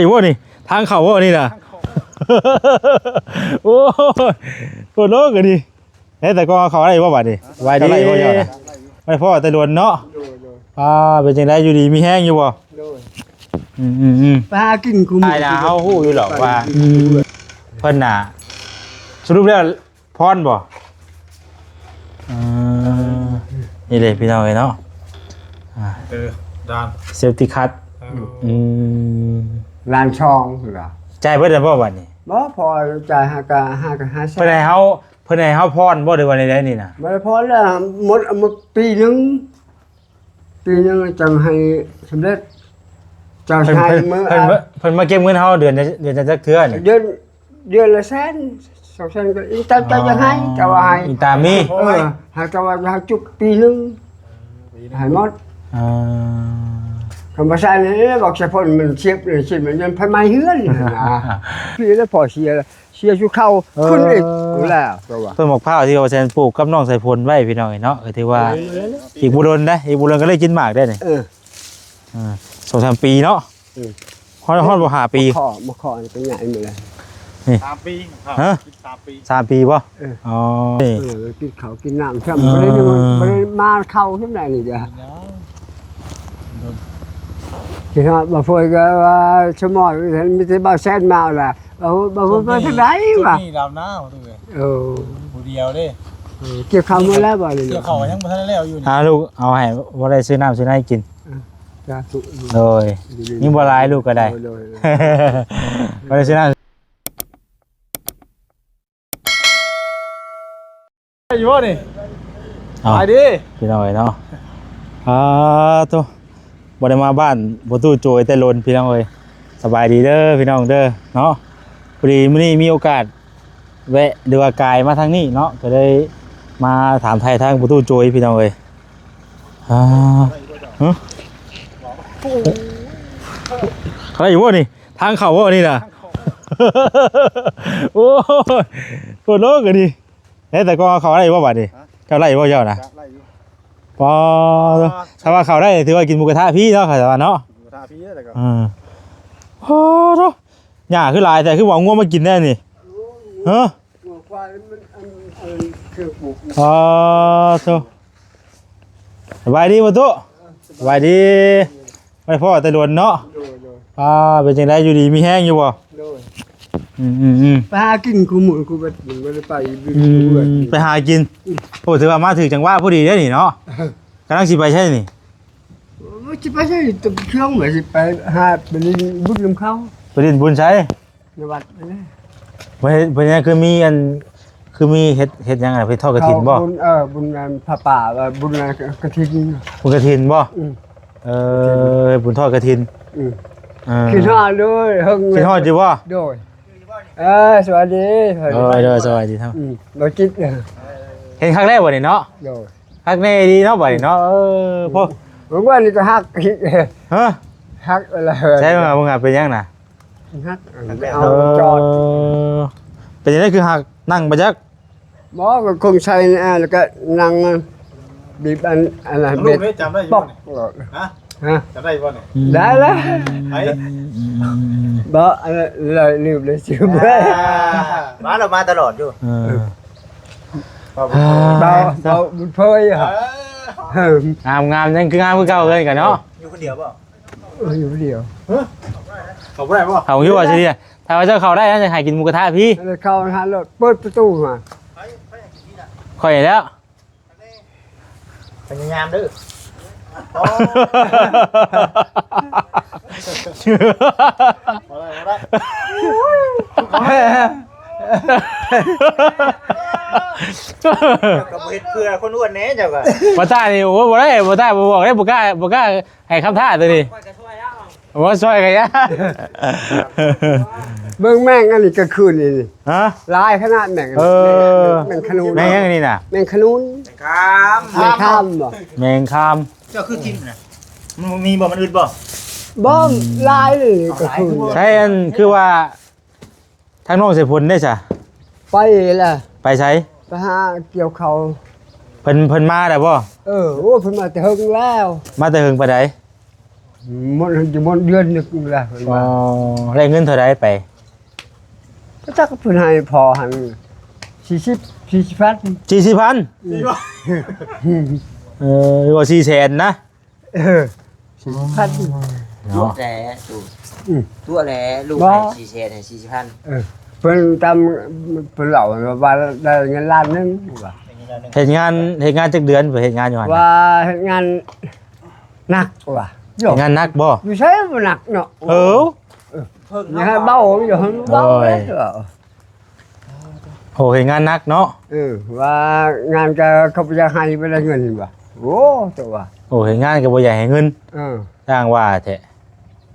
ອີກບໍ່ນີ້? ທາງເຂົ້າບໍ່ນີ້ນະ? ໂອ້ຍ ໂພດໂລກະນີ້. ເອີ ແຕ່ກໍເຂົ້າໄດ້ບໍ່ບາດນີ້? ສະບາຍດີ ເຈົ້າໄດ້ບໍ່ເຈົ້ານະ? ບໍ່ພໍ້ແຕ່ດົນເນາະ. ໂດຍ ໂດຍ. ອ່າ ເປັນຈັ່ງໃດ ຢູ່ດີມີແຮງຢູ່ບໍ່? ໂດຍ. ອືມໆໆ ໄປຫາກິນຄູ່ມື້ ໄປນະ ເຮົາຮູ້ຢູ່ດອກວ່າ ອືມ ເພິ່ນນະ ສະຫຼຸບແລ້ວ ພອນບໍ່? ເອີ ນີ້ເດ້ພີ່ນ້ອງເອີຍເນາະ ອ່າ ເອີ ດ້ານເຊຟຕີ້ຄັດ ເອີ ອືມ ລ້ານສອງພຸ້ນລະ ຈ່າຍເບິດແລ້ວບໍ່ບາດນີ້? ບໍ່ ພໍຈ່າຍ ຫາກະ ຫາກະຫ້າແສນ ເພິ່ນໃຫ້ເຮົາ ເພິ່ນໃຫ້ເຮົາຜ່ອນບໍ່ ຫຼືວ່າໃດໆນີ້ນະ? ບໍ່ໄດ້ຜ່ອນແລ້ວ ໝົດ ໝົດປີໜຶ່ງ ປີໜຶ່ງຈັ່ງໃຫ້ສຳເລັດ ເຈົ້າໃຫ້ມື້ ເພິ່ນ ເພິ່ນມາເກັບເງິນເຮົາເດືອນ ເດືອນຈັກເທື່ອນີ້? ເດືອນ ເດືອນລະແສນ ສອງແສນ ກໍອີງຕາມເຈົ້າຈະໃຫ້ ເຈົ້າວ່າໃຫ້ ອີງຕາມນີ້ ເອີ ຫາກເຈົ້າວ່າໃຫ້ຈຸກປີໜຶ່ງ ໃຫ້ໝົດ ເອີ ຄຳວ່າຊັ້ນນີ້ ບອກສະພົນມັນຊຽບ ຊິມັນຍັງໄຟໄໝ້ເຮືອນຫັ້ນນະ ປີແລ້ວພໍເສຍ ເສຍສູ່ເຂົາ ເອີ ຂຶ້ນອີກ ເອີ ແລ້ວ ເພິ່ນໝາກພ້າວທີ່ວ່າແຊນປູກກັບນ້ອງສາຍຝົນໄວ້ ພີ່ນ້ອງເອີຍເນາະ ກໍຖືວ່າ ເອີ ອີກບໍ່ດົນເດ້ ອີກບໍ່ດົນກໍໄດ້ກິນໝາກໄດ້ນີ້ ເອີ ເອີ ສອງສາມປີເນາະ ເອີ ຮອດ ຮອດບໍ່ຫ້າປີ ໝາກເຄາະ ໝາກເຄາະນີ້ກໍໃຫຍ່ໝົດແລ້ວ ນີ້ ສາມປີ ຮະ ສາມປີ ສາມປີບໍ່? ເອີ ອໍ ນີ້ ເອີ ກິນເຂົ້າກິນນ້ຳຊ້ຳ ເອີ ບໍ່ໄດ້ ບໍ່ໄດ້ມາເຂົ້າຊ້ຳໃດນີ້ເດີ ກິນຮອດບໍ່ເຟີຍກໍວ່າສະໝອຍ ມີແຕ່ບ່າວແຊນມາລະ ເອົາ ບໍ່ຮູ້ໄປທາງໃດວະ ນີ້ດຳນາ ເອີ ຜູ້ດຽວເດ້ ເອີ ກ່ຽວເຂົ້າໝົດແລ້ວບໍ່ນີ້? ກ່ຽວເຂົ້າຍັງບໍ່ທັນໄດ້ແລ້ວຢູ່ນີ້ ຫາລູກເອົາໃຫ້ ບໍ່ໄດ້ຊື້ນ້ຳຊື້ໃນກິນ ເອີ ສາທຸ ໂດຍ ມີບໍ່ຫຼາຍລູກກໍໄດ້ ໂດຍ ໂດຍ ບໍ່ໄດ້ຊື້ນ້ຳ ຢູ່ບໍ່ນີ້? ເອົ້າ ສະບາຍດີ ພີ່ນ້ອງເອີຍເນາະ ອາໂຕ ບໍ່ໄດ້ມາບ້ານພໍ່ຕູ້ໂຈຍແຕ່ດົນ ພີ່ນ້ອງເອີຍ ສະບາຍດີເດີພີ່ນ້ອງເດີເນາະ ພໍດີມື້ນີ້ມີໂອກາດແວະ ຫຼືວ່າກາຍມາທາງນີ້ເນາະ ກໍເລີຍມາຖາມໄຖ່ທາງພໍ່ຕູ້ໂຈຍ ພີ່ນ້ອງເອີຍ ອາ ຮະ ເຂົ້າໄດ້ຢູ່ບໍ່ນີ້? ທາງເຂົ້າບໍ່ນີ້ນະ? ໂອ້ຍ ໂພດໂລກະນີ້ ເອີ ແຕ່ກໍເຂົ້າໄດ້ບໍ່ບາດນີ້? ຮະ? ເຈົ້າໄດ້ບໍ່ເຈົ້ານະ? ໄດ້ຢູ່ ປໍ ຖ້າວ່າເຂົ້າໄດ້ຖືວ່າກິນໝູກະທະຟຣີເນາະ ຂ້າວ່າເນາະ ໝູກະທະຟຣີແລ້ວກໍ ເອີ ໂອ້ໂທ້ ຫຍ້າຄືຫຼາຍແທ້ ຄືບໍ່ເອົາງົວມາກິນແດ່ນີ້? ຮະ? ງົວຄວາຍມັນ ອັນ ອັນ ເຄື່ອງປູກ ອໍ ໂທ້ ສະບາຍດີບໍ່ຕູ້? ສະບາຍດີ ບໍ່ພໍ້ແຕ່ດົນເນາະ ໂດຍ ໂດຍ ອ່າ ເປັນຈັ່ງໃດ ຢູ່ດີມີແຮງຢູ່ບໍ່? ໂດຍ ອືມໆໆ ໄປຫາກິນຄູ່ມື້ຄູ່ວັນ ບໍ່ໄດ້ໄປຢູ່ ອືມ ເຮືອນ ໄປຫາກິນ ອືມ ໂອ້ ຖືວ່າມາຖືກຈັງຫວະພໍດີເດ້ນີ້ເນາະ ກຳລັງຊິໄປໃສນີ້? ໂອ້ ຊິໄປໃສ? ຕະເຄື່ອງວ່າຊິໄປຫາໄປຫຼິ້ນບຸນນຳເຂົາ ໄປຫຼິ້ນບຸນໃສ? ໃນວັດນີ້ ເພິ່ນເຮັດ ເພິ່ນຍັງຄືມີອັນ ຄືມີເຮັດ ເຮັດຫຍັງນະ ເຮັດທອດກະຖິນບໍ່? ເຂົາບຸນ ເອີ ບຸນອັນຜ້າປ່າ ວ່າບຸນອັນກະຖິນ ບຸນກະຖິນບໍ່? ອືມ ເອີ ບຸນທອດກະຖິນ ອືມ ເອີ ຄິດຮອດເດີ ເຮີງ ຄິດຮອດຢູ່ບໍ່? ໂດຍ ເອີ ສະຫວັດດີ ໂດຍ ໂດຍ ສະຫວັດດີ ອືມ ບໍ່ຈິດ ເຫັນຄັກແລ້ວບັດນີ້ເນາະ ໂດຍ ຄັກແນ່ດີເນາະບັດນີ້ເນາະ ເອີ ໂພ ເມື່ອວານນີ້ກໍຮັກ ຮະ ຮັກແລ້ວ ໃຊ່ ເບິ່ງ ເບິ່ງ ເປັນຫຍັງນະ? ຮັກ ເອົາ ເອີ ຈອດ ເປັນຈັ່ງໃດຄືຮັກ ນັ່ງບໍ່ຈັກ? ບໍ່ ກໍຄົງໃສ່ ອ່າ ແລ້ວກໍນັ່ງ ບີບອັນ ອັນນັ້ນ ເບັດ ເຮົາຈຳໄດ້ຢູ່ ປອກ ນີ້ ໂລດ ຮະ? ຮະ? ຈຳໄດ້ບໍ່ນີ້? ໄດ້ລະ ໄປ ອືມ ບໍ່ ອັນນັ້ນ ລືມແລ້ວ ຊື່ ອ່າ ມາແລ້ວ ມາຕະຫຼອດຢູ່ ເອີ ເອີ ເບົາ ເບົາ ບຸນເຜີຍ ເອີ ເອີ ງາມ ງາມ ຍັງຄືງາມຄືເກົ່າເລີຍກັນເນາະ ຢູ່ຄົນດຽວບໍ່? ເອີ ຢູ່ຜູ້ດຽວ ຮະ? ເຂົ້າບໍ່ໄດ້ບໍ່? ເຂົ້າຢູ່ວ່າຊິ ຖ້າວ່າເຈົ້າເຂົ້າໄດ້ນະ ຈະໃຫ້ກິນໝູກະທະພີ້ ເຂົ້າຫັ້ນໂລດ ເປີດປະຕູມາ ຂ້ອຍແລ້ວ ພະຍາຍາມເດີ ບໍ່ໄດ້ ບໍ່ໄດ້ ເຈົ້າກໍບໍ່ເຮັດເພື່ອຄົນອ້ວນແດ່ ເຈົ້າກໍ ບໍ່ຕ້ານີ້ ໂອ້ ບໍ່ໄດ້ ບໍ່ຕ້າ ບໍ່ບອກເດ້ ບໍ່ກ້າ ບໍ່ກ້າ ໃຫ້ຄຳທ້າຕົວນີ້ ໂອ້ ຊ່ອຍກັນຍາ ເບິ່ງແມງອັນນີ້ກາງຄືນນີ້ ຮະ? ຫຼາຍຂະໜາດແມງ ເອີ ແມງຂະນູນ ແມງຫຍັງອັນນີ້ນະ? ແມງຂະນູນ ແມງຄາມ ແມງຄາມບໍ່? ແມງຄາມ ເຈົ້າຄືກິນນະ ມັນມີບໍ່? ມັນອຶດບໍ່? ບໍ່ ອືມ ຫຼາຍເລີຍກາງຄືນ ໃຊ່ ອັນຄືວ່າ ທາງນ້ອງສາຍຝົນເດ້ຊະ? ໄປລະ ໄປໃສ? ໄປຫາກ່ຽວເຂົ້າ ເພິ່ນ ເພິ່ນມາແລ້ວບໍ່? ເອີ ໂອ້ ເພິ່ນມາແຕ່ເຫິງແລ້ວ ມາແຕ່ເຫິງປານໃດ? ໝົດ ໝົດເດືອນໜຶ່ງລະເພິ່ນ ອໍ ວ່າ ໄດ້ເງິນເທົ່າໃດໄປ? ກໍຈັກເພິ່ນໃຫ້ພໍ່ຫັ້ນ ສີ່ສິບ ສີ່ສິບພັນ ສີ່ສິບພັນ ເອີ ວ່າສີ່ແສນນະ ເອີ ສີ່ສິບພັນ ເນາະ ຕົວະແຫຼະ ອືມ ຕົວະແຫຼະ ລູກ ບໍ່ ໃຫ້ສີ່ແສນ ໃຫ້ສີ່ສິບພັນ ເອີ ເພິ່ນຕາມ ເພິ່ນເລົ່າວ່າໄດ້ເງິນລ້ານໜຶ່ງວ່າ ເຮັດງານ ເຮັດງານຈັກເດືອນ ເຮັດງານຢູ່ຫັ້ນ ວ່າເຮັດງານໜັກວ່າ ເຮັດງານໜັກບໍ່? ຢູ່ໃສບໍ່ໜັກເນາະ ເອີ ເອີ ເພິ່ນໃຫ້ເບົາຢູ່ຫັ້ນ ເບົາເລີຍ ໂອ້ ເຮັດງານໜັກເນາະ ເອີ ວ່າງານກໍເຂົາບໍ່ຢາກໃຫ້ ບໍ່ໄດ້ເງິນວ່າ ໂອ້ ຕົວະ ໂອ້ ເຮັດງານກໍບໍ່ຢາກໃຫ້ເງິນ ເອີ ຊ່າງວ່າແທ້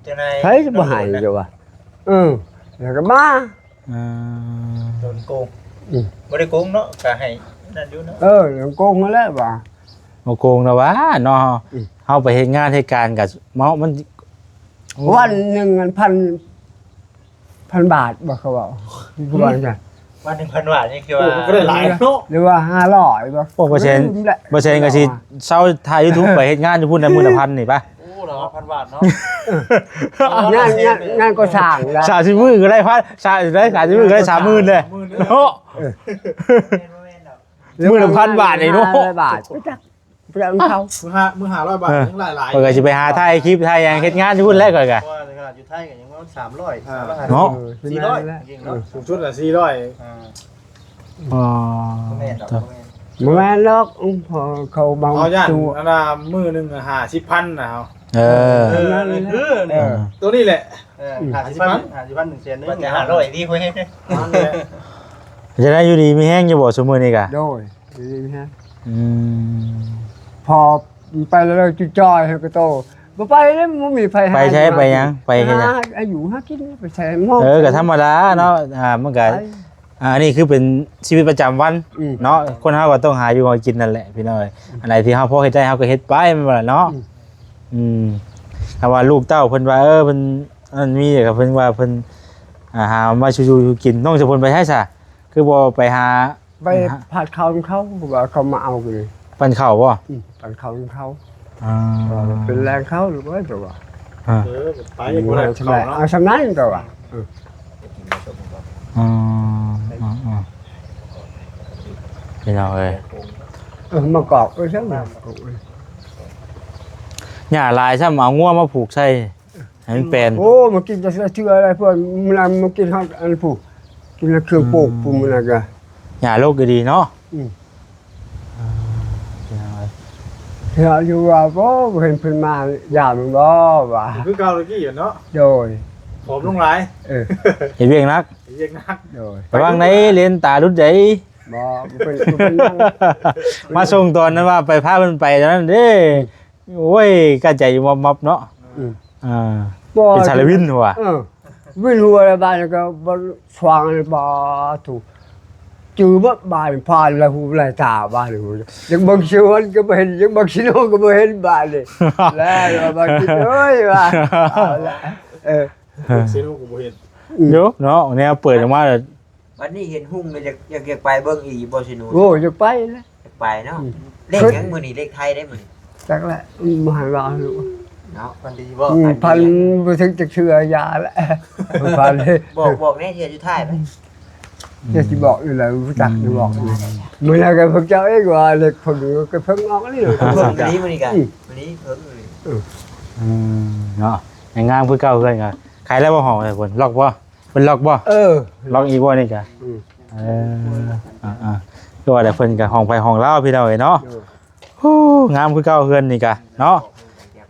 ຈັ່ງໃດ ໃຜຈະບໍ່ໃຫ້ຕົວະ ເອີ ແລ້ວກໍມາ ອ່າ ໂດນໂກງ ອືມ ບໍ່ໄດ້ໂກງເນາະ ກໍໃຫ້ນັ້ນຢູ່ເນາະ ເອີ ໂດນໂກງຫັ້ນແຫຼະວ່າ ບໍ່ໂກງນະຫວາເນາະ ອືມ ເຮົາໄປເຮັດງານເຮັດການກໍເນາະ ມັນ ວັນໜຶ່ງອັນພັນ ພັນບາດບໍ່ ເຂົາເວົ້າ ຄືວ່າຈັ່ງຊັ້ນ ວັນໜຶ່ງພັນບາດນີ້ຄືວ່າ ໂອ້ ມັນກໍໄດ້ຫຼາຍເນາະ ຫຼືວ່າຫ້າຮ້ອຍບໍ່ ໂອ້ ບໍ່ແຊນ ບໍ່ແຊນກໍຊິເຊົາຖ່າຍຢູທູບ ໄປເຮັດງານຢູ່ພຸ້ນໄດ້ມື້ລະພັນນີ້ປະ ໂອ້ ລະພັນບາດເນາະ ງານ ງານ ງານກໍ່ສ້າງລະ ສາມສິບມື້ກໍໄດ້ພັນ ສາມ ໄດ້ສາມສິບມື້ກໍໄດ້ສາມໝື່ນເດ້ເນາະ ເອີ ມື້ລະພັນບາດນີ້ເນາະ ຫ້າຮ້ອຍບາດ ໄປຈັກ ໄປເອົາເຂົາ ມື້ຫ້າ ມື້ຫ້າຮ້ອຍບາດ ເອີ ຍັງຫຼາຍໆ ເພິ່ນກໍຊິໄປຫາຖ່າຍຄລິບ ຖ່າຍຫຍັງ ເຮັດງານຢູ່ພຸ້ນແຫຼະ ຂ້ອຍກໍ ເພາະວ່າຢູ່ໄທກໍຍັງປະມານສາມຮ້ອຍ ອ່າ ສາມຮ້ອຍ ເນາະ ເອີ ສີ່ຮ້ອຍ ເອີ ສູງສຸດລະສີ່ຮ້ອຍ ອ່າ ອໍ ບໍ່ແມ່ນດອກ ບໍ່ແມ່ນ ບໍ່ແມ່ນດອກ ເພາະເຂົາເມົາ ເຮົາຢ້ານ ຕູ້ ອັນນ່າ ມື້ໜຶ່ງຫ້າສິບພັນນະເຮົາ ເອີ ເອີ ຄື ເອີ ໂຕນີ້ແຫຼະ ເອີ ຫ້າສິບພັນ ຫ້າສິບພັນ ໜຶ່ງແສນໜຶ່ງ ວ່າແຕ່ຫ້າຮ້ອຍນີ້ ເພິ່ນ ຈັ່ງໃດຢູ່ດີມີແຮງຢູ່ບໍ່ ຊຸມື້ນີ້ກະ? ໂດຍ ຢູ່ດີມີແຮງ ອືມ ພໍໄປແລ້ວຈຸດຈ່ອຍໃຫ້ກະໂຕ ບໍ່ໄປແລ້ວ ບໍ່ມີໃຜໃຫ້ ໄປໃສ ໄປຫຍັງ ໄປເຮັດຫຍັງ ຫາອາຢູ່ຫາກິນ ໄປໃສໝໍ ເອີ ກໍທຳມະດາເນາະ ອ່າ ມັນກໍ ໄປ ອ່າ ອັນນີ້ຄືເປັນຊີວິດປະຈຳວັນ ອືມ ເນາະ ຄົນເຮົາກໍຕ້ອງຫາຢູ່ຫາກິນນັ້ນແຫຼະພີ່ນ້ອງເອີຍ ອັນໃດທີ່ເຮົາພໍເຮັດໄດ້ເຮົາກໍເຮັດໄປແມ່ນບໍ່ລະເນາະ ອືມ ອືມ ຖ້າວ່າລູກເຕົ້າເພິ່ນວ່າ ເອີ ເພິ່ນອັນນີ້ກໍເພິ່ນວ່າເພິ່ນ ອ່າ ຫາມາສູ່ຢູ່ກິນ ນ້ອງສະພົນໄປໃສຊະ ຄືບໍ່ໄປຫາ ໄປ ຫາ ພາດເຂົ້ານຳເຂົາ ວ່າເຂົາມາເອົາກັນ ປັ້ນເຂົ້າບໍ່? ອືມ ປັ້ນເຂົ້ານຳເຂົາ ອ່າ ເປັນແລງເຂົາ ຫຼືວ່າ ແຕ່ວ່າ ອ່າ ເອີ ໄປບໍ່ໄດ້ເຂົ້າເນາະ ເອົາສ່ຳນັ້ນ ແຕ່ວ່າ ອືມ ອໍ ອໍ ພີ່ນ້ອງເອີຍ ເອີ ມາກອກ ເອີ ຊັ້ນນະ ຫຍ້າຫຼາຍຊ້ຳ ເອົາງົວມາຜູກໃສ່ ໃຫ້ມັນແປນ ໂອ້ ມາກິນແຕ່ເທື່ອໃດ ເພື່ອນມື້ນັ້ນມາກິນຮອດອັນຜູ້ ກິນແລ້ວເຄື່ອງປູກ ອືມ ຜູ້ມື້ນັ້ນກະ ຫຍ້າລົກກໍດີເນາະ ອືມ ອ່າ ເທື່ອຢູ່ວ່າ ບໍ່ ບໍ່ເຫັນເພິ່ນມາຢາມບໍ່ວ່າ ຄືເກົ່າແຕ່ກີ້ເນາະ ໂດຍ ຜອມລົງຫຼາຍ ເອີ ເຮັດວຽກໜັກ ເຮັດວຽກໜັກ ໂດຍ ລະວັງໃດ ເລນຕາຫຼຸດໃດ ບໍ່ ບໍ່ເປັນ ບໍ່ເປັນຫຍັງ ມາສົ່ງຕອນນັ້ນວ່າໄປ ພາເພິ່ນໄປຕອນນັ້ນເດ້ ໂອ້ຍ ກະໃຈມັບໆເນາະ ອືມ ອ່າ ບໍ່ ເປັນສາລະວິນຫົວ ເອີ ວິນຫົວແລ້ວບາດນີ້ກໍບໍ່ສວ່າງເລີຍ ບາດໂທ້ ຈື່ໝົດບາດນີ້ ຜ່ານລະຫູລະຕາບາດນີ້ ຢາກເບິ່ງສວນກໍບໍ່ເຫັນ ຢາກເບິ່ງຊິໂນກໍບໍ່ເຫັນບາດນີ້ ແລ້ວບາດນີ້ ໂອ້ຍ ວ່າ ເອົາລະ ເອີ ຊິໂນກໍບໍ່ເຫັນ ອືມ ໂຍເນາະ ແນວເປີດອອກມາ ບັດນີ້ເຫັນຮຸ່ງແລ້ວຢາກ ຢາກ ຢາກໄປເບິ່ງອີກຢູ່ບໍ່ຊິໂນ? ໂອ້ ຢາກໄປແຫຼະ ຢາກໄປເນາະ ອືມ ເລກຫຍັງມື້ນີ້ ເລກໄທໄດ໋ມື້ນີ້ ຈັກແຫຼະ ອືມ ບໍ່ໃຫ້ວ່າເນາະ ມັນດີບໍ່ ອືມ ພັນບໍ່ຖືກຈັກເທື່ອ ຢ່າແຫຼະ ພັນ ບອກ ບອກແດ່ເທື່ອສຸດທ້າຍໄປ ອືມ ຈະຊິບອກຢູ່ແລ້ວ ຮູ້ຈັກ ອືມ ຈະບອກຢູ່ ມື້ນັ້ນກໍພວກເຈົ້າເອງວ່າເລກເພິ່ນກໍເພິ່ນອອກນີ້ ເພິ່ນອີ່ຫຼີມື້ນີ້ກະ ອືມ ມື້ນີ້ເພິ່ນອີ່ຫຼີ ເອີ ອືມ ເນາະ ຍັງງາມຄືເກົ່າ ເຮືອນກໍ ຂາຍແລ້ວບໍ່ ຫ້ອງເພິ່ນ ລັອກບໍ່? ເພິ່ນລັອກບໍ່? ເອີ ລັອກອີກບໍ່ນີ້ກະ? ອືມ ເອີ ອ່າໆ ຄືວ່າແຫຼະ ເພິ່ນກະຫ້ອງໃຜຫ້ອງລາວ ພີ່ນ້ອງເອີຍເນາະ. ໂດຍ ໂອ້ ງາມຄືເກົ່າເຮືອນນີ້ກະເນາະ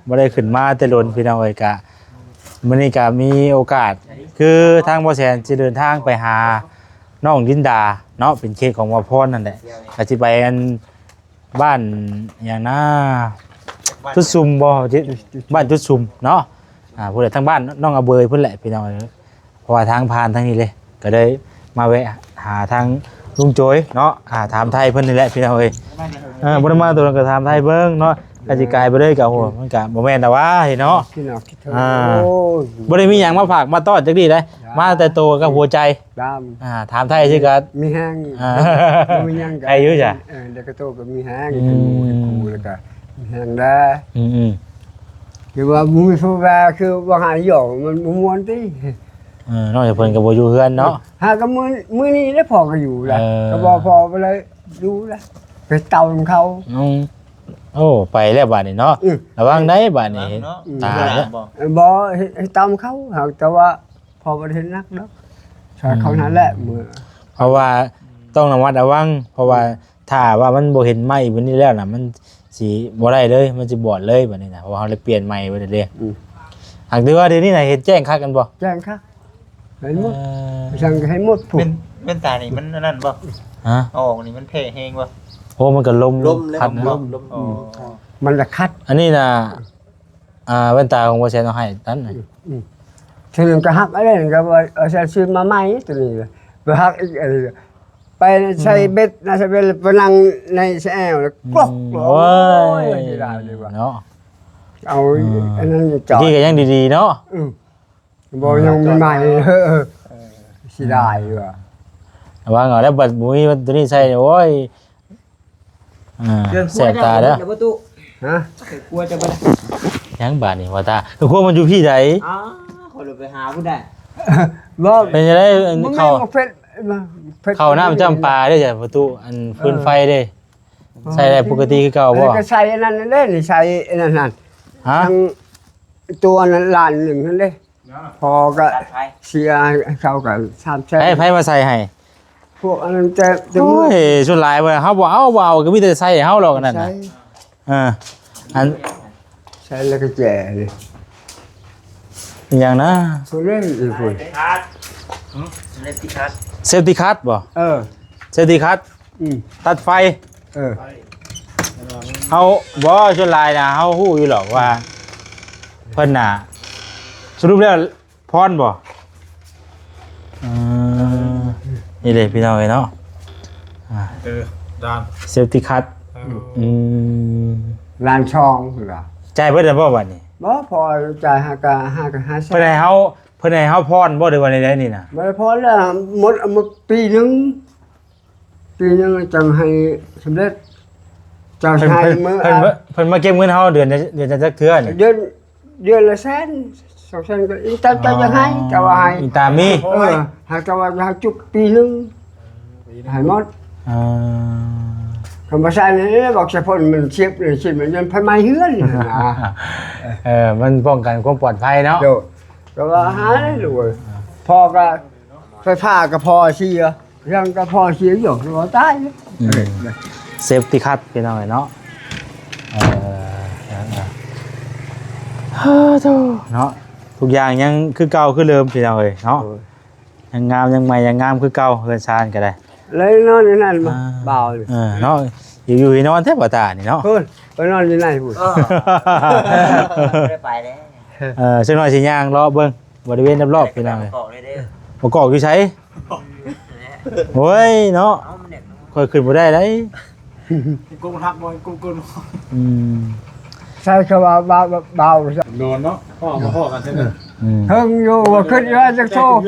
ບໍ່ໄດ້ຂຶ້ນມາແຕ່ດົນ ພີ່ນ້ອງເອີຍ. ກະມື້ນີ້ກະມີໂອກາດ ຄືທາງບໍ່ແສນຊິເດີນທາງໄປຫານ້ອງລິນດາເນາະ ເປັນເຂດຂອງບ່າວພອນນັ້ນແຫຼະ ກະຊິໄປອັນ ບ້ານຫຍັງນາ ຈຸດຊຸມບໍ່ ບ້ານຈຸດຊຸມເນາະ ອ່າ ພຸ້ນແຫຼະ ທາງບ້ານນ້ອງອາເບີຍພຸ້ນແຫຼະ ພີ່ນ້ອງເອີຍ. ເພາະວ່າທາງຜ່ານທາງນີ້ເດ້ ກໍເລີຍມາແວະຫາທາງລຸງໂຈຍເນາະ ອ່າ ຖາມໄຖ່ເພິ່ນນີ້ແຫຼະ ພີ່ນ້ອງເອີຍ. ເອີ ບໍ່ໄດ້ມາໂດນ ກໍຖາມໄຖ່ເບິ່ງເນາະ ອືມ ກະຊິກາຍໄປເລີຍ ກະ ໂອ້ ມັນກະບໍ່ແມ່ນດອກຫວາເນາະ ອ່າ ບໍ່ໄດ້ມີຫຍັງມາຝາກມາຕ້ອນຈັກດີ້ໃດ ມາແຕ່ໂຕກັບຫົວໃຈ ອ່າ ຖາມໄຖ່ຊື່ກະ ມີແຮງ ອ່າ ບໍ່ມີຫຍັງກະ ໄດ້ຢູ່ຈ້ະ ເອີ ແລ້ວກະໂຕກະມີແຮງ ອືມ ເປັນໝູ່ເປັນຄູ່ ແລ້ວກະມີແຮງແດ່ ອືມໆ. ຫຼືວ່າບໍ່ມີຜູ້ວ່າ ຄືວ່າຫາຢອກ ມັນບໍ່ມ່ວນຕິ. ເອີ ນອກຈາກເພິ່ນກໍບໍ່ຢູ່ເຮືອນເນາະ. ຫາກໍມື້ ມື້ນີ້ແຫຼະພໍ່ກໍຢູ່ລະ ເອີ ກໍບອກພໍ່ໄປເລີຍ ຢູ່ລະ ໄປເຕົານຳເຂົາ. ອືມ ໂອ້ ໄປແລ້ວບາດນີ້ເນາະ. ອືມ ລະວັງໄດ໋ບາດນີ້ ເນາະ ຕາຍແລ້ວ. ບໍ່ ເຮັດ ເຮັດຕາມເຂົາ ຫາກແຕ່ວ່າ ພໍ່ບໍ່ໄດ້ເຮັດໜັກດອກ ຊ່ອຍເຂົານັ້ນແຫຼະ. ອືມ ເມື່ອ ເພາະວ່າຕ້ອງລະມັດລະວັງ ເພາະວ່າ ອືມ ຖ້າວ່າມັນບໍ່ເຫັນໄມ້ບາດນີ້ແລ້ວນະ ມັນຊິບໍ່ໄດ້ເລີຍ ມັນຊິບອດເລີຍບາດນີ້ນະ ເພາະວ່າເຮົາໄດ້ປ່ຽນໃໝ່ເບິດເດ້. ອືມ ຫາກແຕ່ວ່າດຽວນີ້ນະເຫັນແຈ້ງຄັກແມ່ນບໍ່? ແຈ້ງຄັກ ເຫັນໝົດ. ເອີ ຊ່າງກໍເຫັນໝົດພຸ້ນ. ແວ່ນ ແວ່ນຕານີ້ມັນອັນນັ້ນບໍ່? ຮະ? ເອົາອອກນີ້ມັນແພ້ແຮງບໍ່? ໂອ້ ມັນກໍລົມ ລົມ ພັດ ລົມ ເນາະ ລົມ ອໍ ອືມ ມັນລະຄັດ. ອັນນີ້ນະ ອ່າ ແວ່ນຕາຂອງບໍ່ແຊນເອົາໃຫ້ນັ້ນ. ອືມ ອືມ ເທື່ອໜຶ່ງກໍຫັກ ອັນນັ້ນກໍວ່າ ເອົາແຊນຊື້ມາໃໝ່ ຕົວນີ້ ໄປຫັກອີກ ອັນນີ້ ໄປໃສ່ເບັດນະ ໃສ່ເບັດ ໄປນັ່ງໃນແຊວ ອືມ ກຣອກ ໂອ້ຍ ໂອ້ຍ ເສຍດາຍເລີຍວ່າ ເນາະ. ເອົາ ອືມ ອັນນັ້ນຈອດ ຕະກີ້ກໍຍັງດີໆເນາະ. ອືມ ບໍ່ ຍັງໃໝ່ໆ ເອີ ເສຍດາຍວ່າ ລະວັງເອົາແລ້ວ ບັດບໍ່ມີຕົວນີ້ໃສ່ ໂອ້ຍ. ອ່າ ເຄື່ອງຄົວ ແສບຕາເດີ ເຈົ້າບໍ່ໄດ້ແລ້ວບໍ່ຕູ້? ຮະ? ເຄື່ອງຄົວເຈົ້າບໍ່ໄດ້ ຍັງບາດນີ້ວ່າຕາ ເຄື່ອງຄົວມັນຢູ່ພີ້ໃດ? ອ້າວ ຂ້ອຍໄປຫາພຸ້ນໄດ໋. ບໍ່ ເປັນຈັ່ງໃດ ເຂົ້າ ເຂົ້ານ້ຳຈ້ຳປາເດ້ ປະຕູ ອັນ ເອີ ຟືນໄຟເດ້ ໃຊ້ໄດ້ປົກກະຕິຄືເກົ່າບໍ່? ກໍໃຊ້ອັນນັ້ນເດ້ ນີ້ໃຊ້ອັນນັ້ນຫັ້ນ ຮະ? ທັງຕົວນັ້ນລ້ານໜຶ່ງຫັ້ນເດ້. ພໍ່ກໍເສຍໃຫ້ເຂົາກໍສາມແສນ. ໃຜ ໃຜມາໃສ່ໃຫ້? ພວກອັນນັ້ນແຕ່ ແຕ່ ໂອ້ຍ ສ່ວນຫຼາຍບໍ່ ເຮົາບໍ່ເອົາ ບໍ່ເອົາ ກໍມີແຕ່ໃສ່ໃຫ້ເຮົາດອກອັນນັ້ນນະ. ເອີ ອັນ ໃສ່ແລ້ວກໍແຈເລີຍ. ອີຫຍັງນະ? ຜູ້ເລ່ນອີກຜູ້ ເຊຟຕີຄັດ ເຊຟຕີຄັດບໍ່? ເອີ ເຊຟຕີຄັດ. ອືມ ຕັດໄຟ. ເອີ ເຮົາ ບໍ່ ສ່ວນຫຼາຍນະ ເຮົາຮູ້ຢູ່ດອກວ່າເພິ່ນນະ ສະຫຼຸບແລ້ວພອນບໍ່? ເອີ ນີ້ເດ້ພີ່ນ້ອງເອີຍເນາະ. ອ່າ ເອີ ດ້ານເຊຟຕີຄັດ. ເອີ ອືມ ລ້ານສອງພຸ້ນລະ. ຈ່າຍເບິດແລ້ວບໍ່ບາດນີ້? ບໍ່ ພໍຈ່າຍ ຫາກະ ຫາກະ ຫາແສນ. ເພິ່ນໃຫ້ເຮົາ ເພິ່ນໃຫ້ເຮົາພອນບໍ່ ຫຼືວ່າໃດໆນີ້ນະ? ບໍ່ໄດ້ພອນແລ້ວ ໝົດ ໝົດປີໜຶ່ງ. ປີໜຶ່ງຈັ່ງໃຫ້ສຳເລັດ. ເຈົ້າໃຫ້ມື້ ເພິ່ນ ເພິ່ນມາເກັບເງິນເຮົາເດືອນ ເດືອນຈັກເທື່ອນີ້? ເດືອນ ເດືອນລະແສນ ສອງແສນ ກໍອີງຕາມເຈົ້າຢາກໃຫ້. ອໍ ເຈົ້າວ່າໃຫ້ ອີງຕາມມີ. ເອີ ຫາກແຕ່ວ່າຢາກໃຫ້ຈຸກປີໜຶ່ງ ໃຫ້ໝົດ. ເອີ ຄຳວ່າໃຊ້ນີ້ ບອກສະພົນມັນຊຽບ ຊິມັນຍັງໄຟໄໝ້ເຮືອນນະ. ເອີ ມັນປ້ອງກັນຄວາມປອດໄພເນາະ. ໂດຍ ກໍວ່າຫາໄດ້ລູກເອີຍ. ພໍ່ກໍ ໄຟຟ້າກໍພໍເສຍ ຫຍັງກໍພໍເສຍຢູ່ ວ່າຕາຍ. ອືມ ເຊຟຕີຄັດ ພີ່ນ້ອງເອີຍເນາະ. ເອີ ເອີ ເອີ ເອີ ໂທ້ ເນາະ ທຸກຢ່າງຍັງຄືເກົ່າຄືເດີມ ພີ່ນ້ອງເອີຍເນາະ. ໂດຍ ຍັງງາມ ຍັງໃໝ່ ຍັງງາມຄືເກົ່າ ເຮືອນຊານກໍໄດ້. ແລ້ວນອນຢູ່ນັ້ນບໍ່? ອ່າ ບ່າວ ເອີ ເນາະ ຢູ່ ຢູ່ນອນແທ້ບໍ່ຕານີ້ເນາະ. ພຸ້ນ ໄປນອນຢູ່ໃນພຸ້ນ. ເອີ ບໍ່ໄດ້ໄປເດ້. ເອີ ຈັກໜ້ອຍຊິຍ່າງເລາະເບິ່ງ ບໍລິເວນລອບໆ ພີ່ນ້ອງເອີຍ. ປະກອບເລີຍເດີ ປະກອບຢູ່ໃສ? ໂອ້ຍເນາະ ເອົາມັນແດກເນາະ ຂ້ອຍຂຶ້ນບໍ່ໄດ້ໃດ໋. ກົງຮັກບໍ່ ກົງ ກົງ ອືມ ໃຊ້ຄຳວ່າບ່າວ ບ່າວ ນອນເນາະ ພໍ້ມາພໍ້ກັນເທື່ອໜຶ່ງ. ອືມ ເຖິງຢູ່ວ່າ ຄິດວ່າຈະໂທ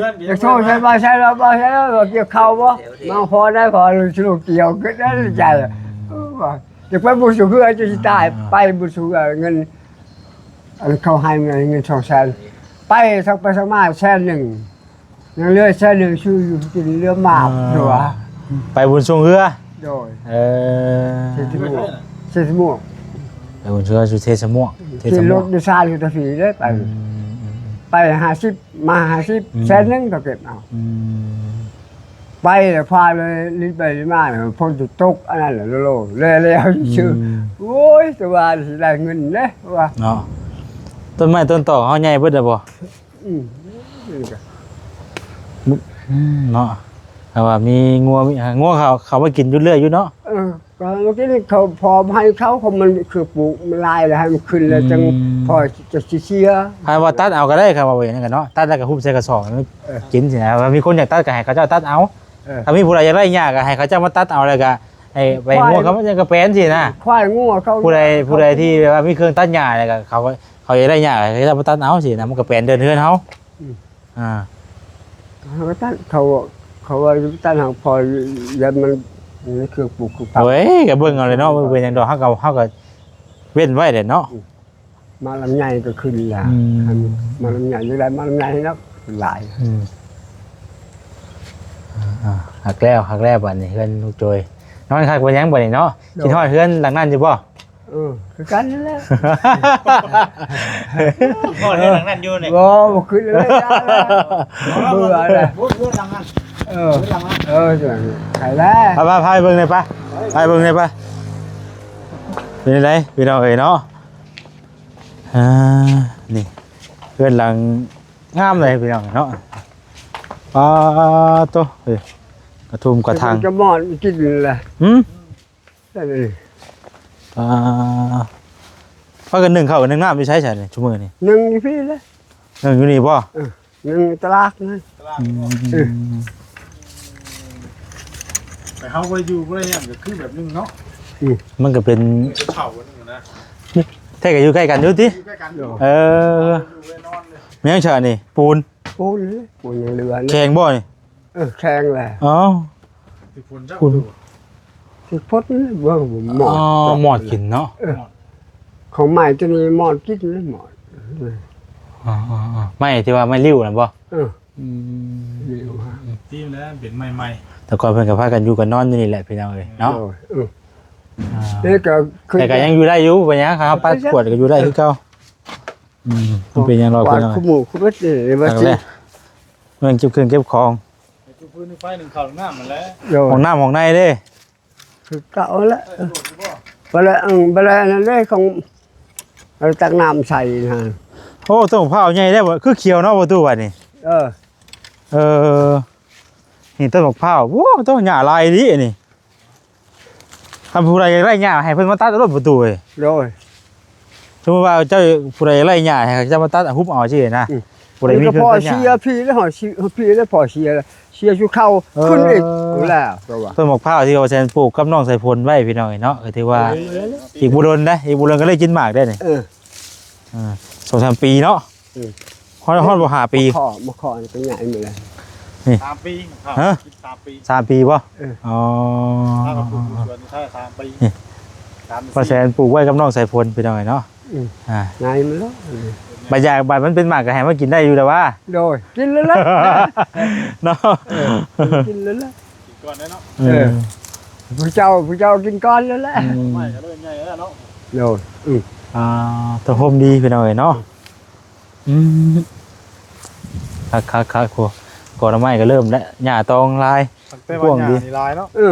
ຈະໂທໃສ່ບ່າວ ໃສ່ລາວ ບ່າວ ໃສ່ລາວ ວ່າກ່ຽວເຂົ້າບໍ່ ມາພໍ້ໄດ້ ພໍ້ລູກກ່ຽວ ຄິດໃນໃຈ. ອືມ ວ່າ ຢາກໄປບຸນສູ່ເຮືອ ຈະຊິຕາຍ ອ່າ ໄປບຸນສູ່ເຮືອ ເງິນ ອັນເຂົາໃຫ້ເງິນ ເງິນສອງແສນ ໄປສັກໄປສັກມາແສນໜຶ່ງ ຍັງເຫຼືອແສນໜຶ່ງ ຊື້ຢູ່ກິນເຫຼືອໝາກ ອ່າ ຕົວະ ໄປບຸນຊ່ວງເຮືອ. ໂດຍ ເອີ ເຊສະມ່ວງ ເຊສະມ່ວງ ໄປບຸນຊ່ວງເຮືອຢູ່ເຊສະມ່ວງ ເຊສະມ່ວງ ຂີ່ລົດໂດຍສານຢູ່ຕາຟີເດ້ໄປ. ອືມ ໄປຫ້າສິບ ມາຫ້າສິບ ອືມ ແສນໜຶ່ງກໍເກັບເອົາ. ອືມ ໄປແລ້ວພາເລີຍ ລິນໄປລິນມາ ຝົນຕົກອັນນັ້ນແຫຼະ ໂລໆ ແລ້ວໆ ອືມ ຊື່ ໂອ້ຍ ແຕ່ວ່າຊິໄດ້ເງິນເດ້ວ່າ ເນາະ. ຕົ້ນໄມ້ຕົ້ນຕອກເຮົາໃຫຍ່ເບິດແລ້ວບໍ່? ອືມ ອືມ ເນາະ ຖ້າວ່າມີງົວ ມີ ງົວເຂົາ ເຂົາມາກິນຢູ່ເລື້ອຍຢູ່ເນາະ. ເອີ ກໍເມື່ອກີ້ນີ້ເຂົາ ພໍໃຫ້ເຂົາ ເຂົາມັນຄືປູກມັນຫຼາຍແລ້ວ ໃຫ້ມັນຂຶ້ນແລ້ວ ອືມ ຈັ່ງພໍຈະຊິເສຍ. ໃຜວ່າຕັດເອົາກໍໄດ້ ຄັນວ່າເປັນຫຍັງກັນເນາະ ຕັດແລ້ວກໍຫຸບໃສ່ກະສອບ ເອີ ກິນຊີ້ນະ. ວ່າມີຄົນຢາກຕັດກໍໃຫ້ເຂົາເຈົ້າຕັດເອົາ. ເອີ ຖ້າມີຜູ້ໃດຢາກໄດ້ຫຍ້າກໍໃຫ້ເຂົາເຈົ້າມາຕັດເອົາ ແລ້ວກໍໃຫ້ໄປ ຄວາຍງົວເຂົາມັນຈະກະແປນຊີ້ນະ. ຄວາຍງົວເຂົາ ຜູ້ໃດ ຜູ້ໃດທີ່ແບບວ່າມີເຄື່ອງຕັດຫຍ້າ ແລ້ວກໍເຂົາ ເຂົາຢາກໄດ້ຫຍ້າ ເຂົາເຈົ້າມາຕັດເອົາຊີ້ນະ ມັນກະແປນເດີ່ນເຮືອນເຮົາ. ອືມ ອ່າ ເຂົາກໍຕັດ ເຂົາ ເຂົາວ່າຕັດໃຫ້ພໍ ຢ້ານມັນ ເຄື່ອງປູກເຄື່ອງປັກ. ໂອ້ຍ ກໍເບິ່ງເອົາແຫຼະເນາະ ບໍ່ເປັນຫຍັງດອກ ເຮົາກໍ ເຮົາກໍເວັ້ນໄວ້ແຫຼະເນາະ. ອືມ ໝາກລຳໄຍກໍຂຶ້ນລະ ອືມ ໝາກລຳໄຍ ຢາກໄດ້ໝາກລຳໄຍເນາະ ຫຼາຍ ອືມ ອ່າ ອ່າ ຮັກແລ້ວ ຮັກແລ້ວ ບາດນີ້ເຮືອນລູກໂຈຍ ນອນຄັກປານຫຍັງບາດນີ້ເນາະ ໂດຍ ຄິດຮອດເຮືອນຫຼັງນັ້ນຢູ່ບໍ່? ເອີ ຄືກັນນັ້ນແຫຼະ ຮອດເຮືອນຫຼັງນັ້ນຢູ່ນີ້ ບໍ່ ບໍ່ຂຶ້ນແລ້ວ ເບື່ອແລ້ວ ເຮືອນຫຼັງນັ້ນ ເອີ ເຮືອນຫຼັງນັ້ນ ເອີ ໃຊ່ແລ້ວ ໄປ ໄປ ໄປເບິ່ງແດ່ໄປ ໄປເບິ່ງແດ່ໄປ ເປັນຈັ່ງໃດພີ່ນ້ອງເອີຍເນາະ ອ່າ ນີ້ ເຮືອນຫຼັງງາມເລີຍພີ່ນ້ອງເນາະ ປາໂຕ ເອີ ກະທຸ່ມກະທັງ ຈະມອດກິນແຫຼະ ຫື ນັ້ນເລີຍ ອ່າ ພາກັນໜຶ້ງເຂົ້າໜຶ້ງນ້ຳຢູ່ໃສຊະນີ້ຊຸມື້ນີ້? ໜຶ້ງຢູ່ພີ້ແຫຼະ ໜຶ້ງຢູ່ນີ້ບໍ່? ເອີ ໜຶ້ງຕະຫຼາດນັ້ນ ອືມ ເອີ ແຕ່ເຮົາບໍ່ໄດ້ຢູ່ບໍ່ໄດ້ຫຍັງກໍຄືແບບໜຶ່ງເນາະ ອືມ ມັນກໍເປັນເຂົາໜຶ່ງນະ ແທ້ກໍຢູ່ໃກ້ກັນຢູ່ຕິ ຢູ່ໃກ້ກັນຢູ່ ເອີ ແມ່ນຫຍັງຊະນີ້ ປູນ ປູນເລີຍ ປູນຍັງເຫຼືອ ແຂງບໍ່ນີ້? ເອີ ແຂງແຫຼະ ເອົ້າ ຖືກຝົນຊະ ຖືກຝົນເບິ່ງໝອດ ອໍ ໝອດກິນເນາະ ເອີ ຂອງໄມ້ຕົວນີ້ໝອດກິນເລີຍ ໝອດ ອໍໆໆ ໄມ້ທີ່ວ່າໄມ້ລິ້ວນັ້ນບໍ່? ເອີ ອືມ ລິ້ວ ທີ່ແລ້ວເປັນໄມ້ໃໝ່ ແຕ່ກ່ອນເພິ່ນກໍພາກັນຢູ່ກັນນອນຢູ່ນີ້ແຫຼະພີ່ນ້ອງເອີຍເນາະ ໂດຍ ເອີ ອ່າ ແຕ່ກໍ ແຕ່ກໍຍັງຢູ່ໄດ້ຢູ່ ບໍ່ເປັນຫຍັງ ຄັນເຮົາປັດກວດກໍຢູ່ໄດ້ຄືເກົ່າ ອືມ ມັນເປັນຫຍັງດອກ ກວາດ ພີ່ນ້ອງ ຄູ່ໝູ່ຄູ່ເບິດນີ້ ວ່າຊິ ແມ່ນເກັບເຄື່ອງເກັບຂອງ ໃຫ້ຈຸພື້ນໄຟໜຶ່ງເຂົ້າໜຶ່ງນ້ຳນັ້ນແຫຼະ ໂດຍ ຫ້ອງນ້ຳຫ້ອງໃນເດ້ ຄືເກົ່າແຫຼະ ບໍ່ໄດ້ ເອີ ບໍ່ໄດ້ອັນນັ້ນເດ້ ຂອງ ເອົາຕັກນ້ຳໃສ່ຫັ້ນ ໂອ້ ຕົ້ນໝາກພ້າວໃຫຍ່ເດ້ ຄືຂຽວເນາະ ປະຕູ ບາດນີ້ ເອີ ເອີ ນີ້ຕົ້ນໝາກພ້າວ ໂອ້ ຕົ້ນຫຍ້າຫຼາຍອີ່ຫຼີອັນນີ້ ຄັນຜູ້ໃດຢາກໄດ້ຫຍ້າໃຫ້ເພິ່ນມາຕັດເອົາໂລດປະຕູເອີຍ ໂດຍ ສົມມຸດວ່າເຈົ້າ ຜູ້ໃດຢາກໄດ້ຫຍ້າໃຫ້ເຂົາເຈົ້າມາຕັດຫຸບເອົາຊີ້ນະ ອືມ ຜູ້ໃດມີເຄື່ອງຕັດຫຍ້າ ພໍເສຍພີ້ແລ້ວ ພໍເສຍພີ້ແລ້ວ ພໍເສຍ ເສຍສູ່ເຂົາ ເອີ ຂຶ້ນອີກແລ້ວ ແຕ່ວ່າຕົ້ນໝາກພ້າວທີ່ວ່າແຊນປູກກັບນ້ອງສາຍຝົນໄວ້ພີ່ນ້ອງເອີຍເນາະ ກໍຖືວ່າ ເອີ ອີກບໍ່ດົນນະ ອີກບໍ່ດົນກໍໄດ້ກິນໝາກໄດ້ນີ້ ເອີ ອ່າ ສອງສາມປີເນາະ ອືມ ຮອດ ຮອດບໍ່ຫ້າປີ ໝາກເຂາະ ໝາກເຂາະນີ້ກໍໃຫຍ່ໝົດແລ້ວ ນີ້ ສາມປີ ຮະ ສາມປີ ສາມປີບໍ່? ເອີ ອໍ ຖ້າກໍປູກຢູ່ສວນນີ້ ຖ້າສາມປີ ນີ້ ສາມ ປາແສນປູກໄວ້ກັບນ້ອງສາຍຝົນພີ່ນ້ອງເອີຍເນາະ ອືມ ອ່າ ໃຫຍ່ໝົດແລ້ວ ບັດຢາກ ບັດມັນເປັນໝາກກໍໃຫ້ມາກິນໄດ້ຢູ່ແລ້ວວ່າ ໂດຍ ກິນແລ້ວລະ ເນາະ ເອີ ກິນແລ້ວລະ ກິນກ່ອນໄດ້ເນາະ ເອີ ເອີ ຜູ້ເຈົ້າ ຜູ້ເຈົ້າກິນກ່ອນແລ້ວລະ ອືມ ໄມ້ກໍເລີ່ມໃຫຍ່ແລ້ວເນາະ ໂດຍ ອືມ ອ່າ ຕະໂຮມດີພີ່ນ້ອງເອີຍເນາະ ອືມ ຄັກໆໆ ໂອ້ ກໍໜໍ່ໄມ້ກໍເລີ່ມແລ້ວ ຫຍ້າຕອງຫຼາຍ ຕັ້ງແຕ່ວ່າຫຍ້ານີ້ຫຼາຍເນາະ ເອີ ອື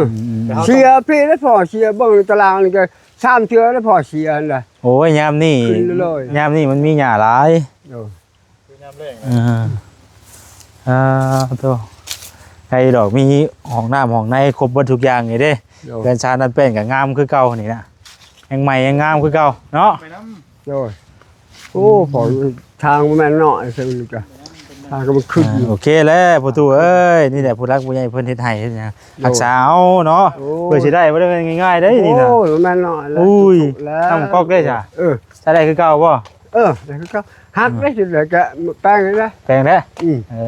ມໆ ເສຍພີ້ແລ້ວ ພໍເສຍ ເບິ່ງຕາລາງນີ້ກໍສາມເທື່ອແລ້ວ ພໍເສຍຫັ້ນລະ ໂອ້ຍ ຍາມນີ້ ຂຶ້ນເລີຍ ຍາມນີ້ມັນມີຫຍ້າຫຼາຍ ໂດຍ ຄືຍາມແລ້ງ ເອີ ອ່າ ໂຕ ໃຫ້ດອກ ມີຫ້ອງນ້ຳຫ້ອງໃນຄົບເບິດທຸກຢ່າງນີ້ເດ້ ໂດຍ ເຮືອນຊານນັ້ນແປ້ນກໍງາມຄືເກົ່ານີ້ນະ ຍັງໃໝ່ຍັງງາມຄືເກົ່າເນາະ ໂດຍ ໂອ້ ອືມ ທາງບໍ່ແມ່ນນ້ອຍ ເຊິ່ງນີ້ກະ ທາງກໍມັນຂຶ້ນ ອ່າ ໂອເຄແລ້ວພໍ່ຕູ້ເອີຍ ນີ້ແຫຼະຜູ້ຫຼັກຜູ້ໃຫຍ່ເພິ່ນເຮັດໃຫ້ເຮັດຫຍັງ ໂດຍ ຮັກສາເອົາເນາະ ໂອ້ຍ ເພື່ອຊິໄດ້ ບໍ່ໄດ້ງ່າຍໆເດ້ນີ້ນະ ໂອ້ຍ ບໍ່ແມ່ນນ້ອຍແລ້ວ ອຸ້ຍ ທຸກໆແລ້ວ ນ້ຳກອກເດ້ຊະ ເອີ ໃຊ້ໄດ້ຄືເກົ່າບໍ່? ເອີ ໄດ້ຄືເກົ່າ ຫັກ ເອີ ໄດ້ ຊິໄດ້ກະແປງໄດ້ ແປງໄດ້ ອືມ ເອີ